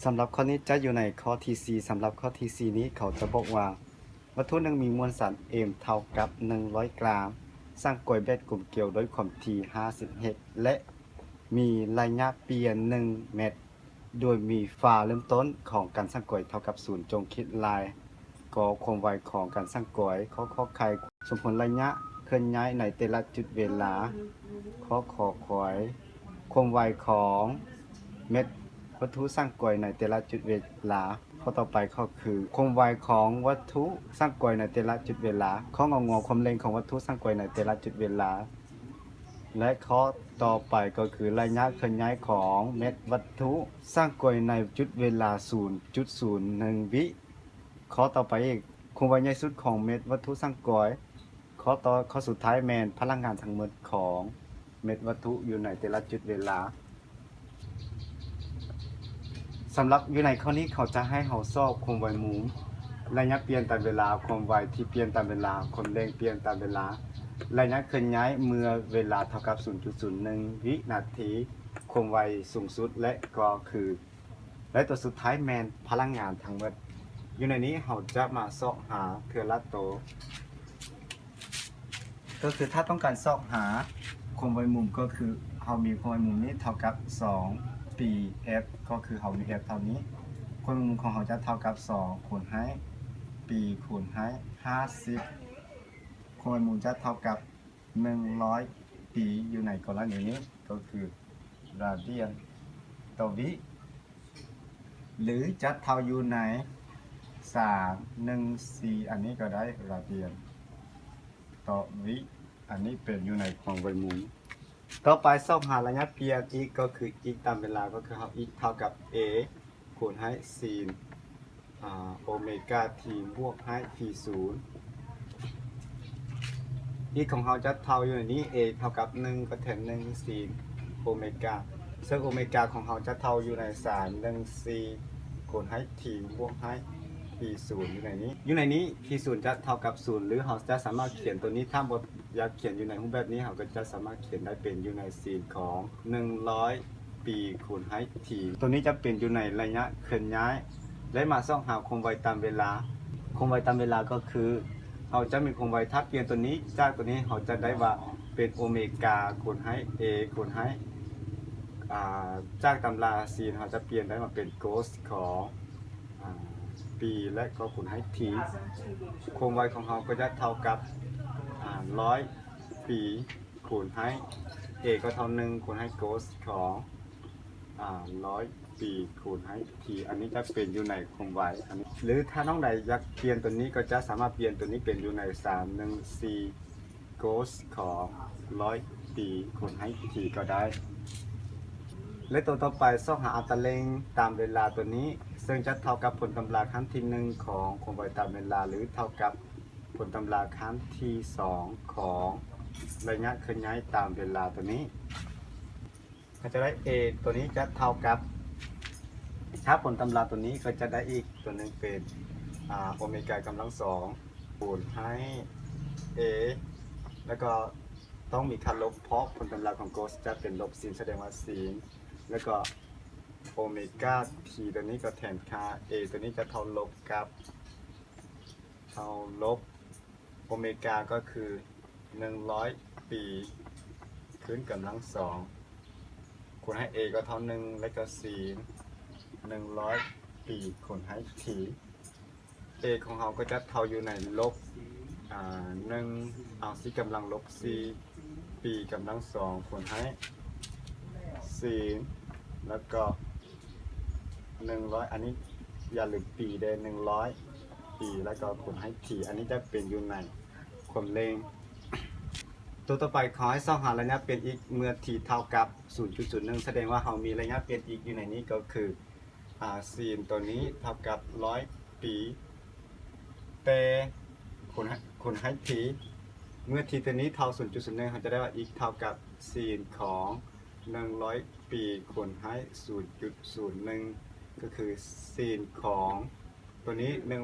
ສຳລັບຂໍ້ນີ້ຈະຢູ່ໃນຂໍ້ທີສີ່. ສຳລັບຂໍ້ທີສີ່ນີ້ ເຂົາຈະບອກວ່າ ວັດຖຸໜຶ່ງມີມວນສານ m ເທົ່າກັບໜຶ່ງຮ້ອຍກຣາມ, ສ້າງກອຍແບບກົມກຽວດ້ວຍຄວາມຖີ່ຫ້າສິບເຮັດ ແລະ ມີໄລຍະປ່ຽນໜຶ່ງແມັດ, ໂດຍມີຝາເລີ່ມຕົ້ນຂອງການສ້າງກອຍເທົ່າກັບສູນ. ຈົ່ງຄິດລາຍກໍຄວາມໄວຂອງການສ້າງກອຍ. ຂໍ້ ຂໍໄຂ່ ສົມຜົນໄລຍະເຄື່ອນຍ້າຍໃນແຕ່ລະຈຸດເວລາ. ຂໍ້ ຂໍຄວາຍ ຄວາມໄວຂອງແມັດວັດຖຸສ້າງກອຍໃນແຕ່ລະຈຸດເວລາ. ຂໍ້ຕໍ່ໄປກໍຄື ຄວາມໄວຂອງວັດຖຸສ້າງກອຍໃນແຕ່ລະຈຸດເວລາ. ຂໍ້ ງໍ ງວ ຄວາມເລັງຂອງວັດຖຸສ້າງກອຍໃນແຕ່ລະຈຸດເວລາ. ແລະ ຂໍ້ຕໍ່ໄປກໍຄື ໄລຍະເຄື່ອນຍ້າຍຂອງແມັດວັດຖຸສ້າງກອຍໃນຈຸດເວລາສູນຈຸດສູນໜຶ່ງວິ. ຂໍ້ຕໍ່ໄປອີກ ຄວາມໄວໃຫຍ່ສຸດຂອງແມັດວັດຖຸສ້າງກອຍ. ຂໍ້ຕໍ່ ຂໍ້ສຸດທ້າຍແມ່ນພະລັງງານທັງໝົດຂອງແມັດວັດຖຸຢູ່ໃນແຕ່ລະຈຸດເວລາ. ສຳລັບຢູ່ໃນຂໍ້ນີ້ ເຂົາຈະໃຫ້ເຮົາຊອກຄວາມໄວມຸມ, ໄລຍະປ່ຽນຕາມເວລາ, ຄວາມໄວທີ່ປ່ຽນຕາມເວລາ, ຄວາມເລັງປ່ຽນຕາມເວລາ, ໄລຍະເຄື່ອນຍ້າຍເມື່ອເວລາເທົ່າກັບສູນຈຸດສູນໜຶ່ງວິນາທີ, ຄວາມໄວສູງສຸດ ແລະ ກໍຄື ແລະ ຕົວສຸດທ້າຍແມ່ນພະລັງງານທັງໝົດ. ຢູ່ໃນນີ້ເຮົາຈະມາຊອກຫາເທື່ອລະໂຕ. ກໍຄືຖ້າຕ້ອງການຊອກຫາຄວາມໄວມຸມ ກໍຄືເຮົາມີຄວາມໄວມຸມນີ້ເທົ່າກັບສອງປີ F ກໍຄືເຮົາມີ F ເທົ່ານີ້, ຄວາມໄວມຸມຂອງເຮົາຈະເທົ່າກັບສອງຄູນໃຫ້ປີຄູນໃຫ້ຫ້າສິບ. ຄວາມໄວມຸມຈະເທົ່າກັບໜຶ່ງຮ້ອຍປີ ຢູ່ໃນກໍລະນີນີ້ ກໍຄື radian ຕໍ່ວິ ຫຼື ຈະເທົ່າຢູ່ໃນສາມໜຶ່ງສີ່ ອັນນີ້ກໍໄດ້ radian ຕໍ່ວິ. ອັນນີ້ເປັນຢູ່ໃນຄວາມໄວມຸມ. ຕໍ່ໄປຊອກຫາໄລຍະປ່ຽນ x ກໍຄື x ຕາມເວລາ ກໍຄືເຮົາ x ເທົ່າກັບ a ຄູນໃຫ້ sin ອາ ໂອເມກາ t ບວກໃຫ້ t ສູນ. x ຂອງເຮົາຈະເທົ່າຢູ່ໃນນີ້ a ເທົ່າກັບໜຶ່ງກໍແທນໜຶ່ງ sin ໂອເມກາ, ເຊິ່ງໂອເມກາຂອງເຮົາຈະເທົ່າຢູ່ໃນສາມໜຶ່ງສີ່ຄູນໃຫ້ t ບວກໃຫ້ t ສູນ ຢູ່ໃນນີ້. ຢູ່ໃນນີ້ t ສູນຈະເທົ່າກັບສູນ ຫຼື ເຮົາຈະສາມາດຂຽນຕົວນີ້ ຖ້າບໍ່ຢາກຂຽນຢູ່ໃນຮູບແບບນີ້ ເຮົາກໍຈະສາມາດຂຽນໄດ້ເປັນຢູ່ໃນ sin ຂອງໜຶ່ງຮ້ອຍ ປີຄູນໃຫ້ t. ຕົວນີ້ຈະເປັນຢູ່ໃນໄລຍະເຄື່ອນຍ້າຍ ແລະ ມາຊອກຫາຄວາມໄວຕາມເວລາ. ຄວາມໄວຕາມເວລາກໍຄື ເຮົາຈະມີຄວາມໄວ ຖ້າປ່ຽນຕົວນີ້ຈາກຕົວນີ້ ເຮົາຈະໄດ້ວ່າເປັນໂອເມກາຄູນໃຫ້ a ຄູນໃຫ້ ອາ ຈາກຕຳລາ sin ເຮົາຈະປ່ຽນໄດ້ມາເປັນ cos ຂອງ ອາ ປີ ແລະ ກໍຄູນໃຫ້ t. ຄວາມໄວຂອງເຮົາກໍຈະເທົ່າກັບ ອາ ຮ້ອຍ ປີ ຄູນໃຫ້ a ກໍເທົ່າໜຶ່ງຄູນໃຫ້ cos ຂອງ ອາ ຮ້ອຍ ປີ ຄູນໃຫ້ t. ອັນນີ້ຈະເປັນຢູ່ໃນຄວາມໄວ ອັນນີ້ ຫຼື ຖ້ານ້ອງໃດຢາກປ່ຽນຕົວນີ້ ກໍຈະສາມາດປ່ຽນຕົວນີ້ເປັນຢູ່ໃນສາມໜຶ່ງສີ່ cos ຂອງຮ້ອຍ ປີ ຄູນໃຫ້ t ກໍໄດ້. ແລະ ຕົວຕໍ່ໄປ ຊອກຫາອັດຕາເລັ່ງຕາມເວລາຕົວນີ້ ເຊິ່ງຈະເທົ່າກັບຜົນຕຳລາຂັ້ນທີໜຶ່ງຂອງຄວາມໄວຕາມເວລາ ຫຼື ເທົ່າກັບຜົນຕຳລາຂັ້ນທີສອງຂອງໄລຍະເຄື່ອນຍ້າຍຕາມເວລາຕົວນີ້. ເຮົາຈະໄດ້ a ຕົວນີ້ຈະເທົ່າກັບ ຖ້າຜົນຕຳລາຕົວນີ້ກໍຈະໄດ້ອີກຕົວໜຶ່ງເປັນ ອາ ໂອເມກາກຳລັງສອງຄູນໃຫ້ a ແລ້ວກໍຕ້ອງມີຄ່າລົບ ເພາະຜົນຕຳລາຂອງ cos ຈະເປັນລົບ sin ສະແດງວ່າ sin ແລ້ວກໍໂອເມກາ t ຕົວນີ້ກໍແທນຄ່າ a ຕົວນີ້ຈະເທົ່າລົບກັບ ເທົ່າລົບ ໂອເມກາກໍຄືໜຶ່ງຮ້ອຍປີຂຶ້ນກຳລັງສອງ ຄູນໃຫ້ a ກໍເທົ່າໜຶ່ງ ແລະ ກໍ sin ໜຶ່ງຮ້ອຍປີຄູນໃຫ້ t. a ຂອງເຮົາກໍຈະເທົ່າຢູ່ໃນລົບ ອາ ໜຶ່ງ ເອົາ t ກຳລັງລົບສີ່ປີກຳລັງສອງຄູນໃຫ້ sin ແລ້ວກໍ ໜຶ່ງຮ້ອຍ ອັນນີ້ຢ່າລືມປີເດ້ ໜຶ່ງຮ້ອຍປີ ແລ້ວກໍຄູນໃຫ້ t ອັນນີ້ຈະເປັນຢູ່ໃນຄວາມເລັ່ງ. ຕົວຕໍ່ໄປ ຂໍໃຫ້ຊອກຫາໄລຍະປ່ຽນ x ເມື່ອ t ເທົ່າກັບສູນຈຸດສູນໜຶ່ງ ສະແດງວ່າເຮົາມີໄລຍະປ່ຽນ x ຢູ່ໃນນີ້ກໍຄື ອາ sin ຕົວນີ້ເທົ່າກັບຮ້ອຍປີ ແຕ່ຄູນໃຫ້ ຄູນໃຫ້ t ເມື່ອ t ຕົວນີ້ເທົ່າສູນຈຸດສູນໜຶ່ງ ເຮົາຈະໄດ້ວ່າ x ເທົ່າກັບ sin ຂອງ ໜຶ່ງຮ້ອຍປີຄູນໃຫ້ສູນຈຸດສູນໜຶ່ງ ກໍຄື sin ຂອງຕົວນີ້ໜຶ່ງ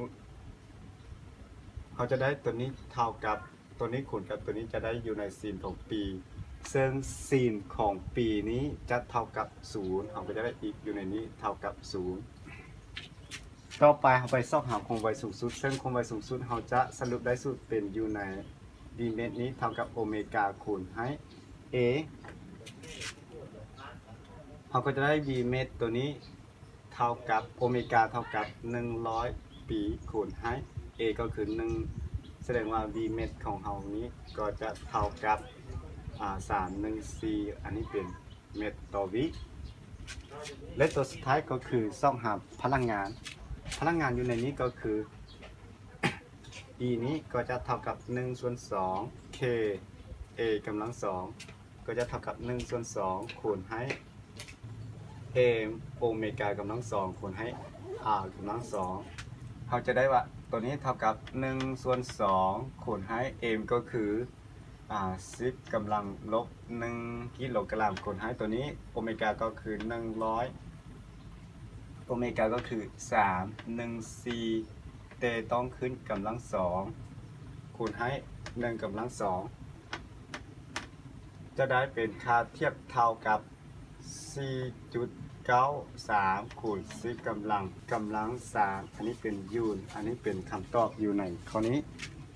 ເຮົາຈະໄດ້ຕົວນີ້ເທົ່າກັບຕົວນີ້ຄູນກັບຕົວນີ້ຈະໄດ້ຢູ່ໃນ sin ຂອງປີ ເຊິ່ງ sin ຂອງປີນີ້ຈະເທົ່າກັບສູນ ເຮົາກໍຈະໄດ້ x ຢູ່ໃນນີ້ເທົ່າກັບສູນ. ຕໍ່ໄປເຮົາໄປຊອກຫາຄວາມໄວສູງສຸດ ເຊິ່ງຄວາມໄວສູງສຸດເຮົາຈະສະຫຼຸບໄດ້ສູດເປັນຢູ່ໃນ v max ນີ້ເທົ່າກັບໂອເມກາຄູນໃຫ້ a ເຮົາກໍຈະໄດ້ v max ຕົວນີ້ເທົ່າກັບໂອເມກາເທົ່າກັບໜຶ່ງຮ້ອຍປີຄູນໃຫ້ a ກໍຄືໜຶ່ງ ສະແດງວ່າ v max ຂອງເຮົານີ້ກໍຈະເທົ່າກັບ ອາ ສາມໜຶ່ງສີ່ ອັນນີ້ເປັນ ແມັດຕໍ່ວິ ແລະ ຕົວສຸດທ້າຍກໍຄືຊອກຫາພະລັງງານ ພະລັງງານຢູ່ໃນນີ້ກໍຄື E ນີ້ກໍຈະເທົ່າກັບໜຶ່ງສ່ວນສອງ K A ກຳລັງສອງ ກໍຈະເທົ່າກັບໜຶ່ງສ່ວນສອງຄູນໃຫ້ m ໂອເມກາກຳລັງສອງຄູນໃຫ້ R ກຳລັງສອງ ເຮົາຈະໄດ້ວ່າຕົວນີ້ເທົ່າກັບໜຶ່ງສ່ວນສອງຄູນໃຫ້ m ກໍຄື ອາ ສິບກຳລັງລົບໜຶ່ງກິໂລກຣາມຄູນໃຫ້ຕົວນີ້ ໂອເມກາກໍຄືໜຶ່ງຮ້ອຍ ໂອເມກາກໍຄືສາມໜຶ່ງສີ່ ແຕ່ຕ້ອງຂຶ້ນກຳລັງສອງຄູນໃຫ້ໜຶ່ງກຳລັງສອງ ຈະໄດ້ເປັນຄ່າທຽບເທົ່າກັບ ສີ່ຈຸດເກົ້າສາມ ຄູນສິບກຳລັງ ກຳລັງສາມ ອັນນີ້ເປັນ Joule ອັນນີ້ເປັນຄຳຕອບຢູ່ໃນຂໍ້ນີ້.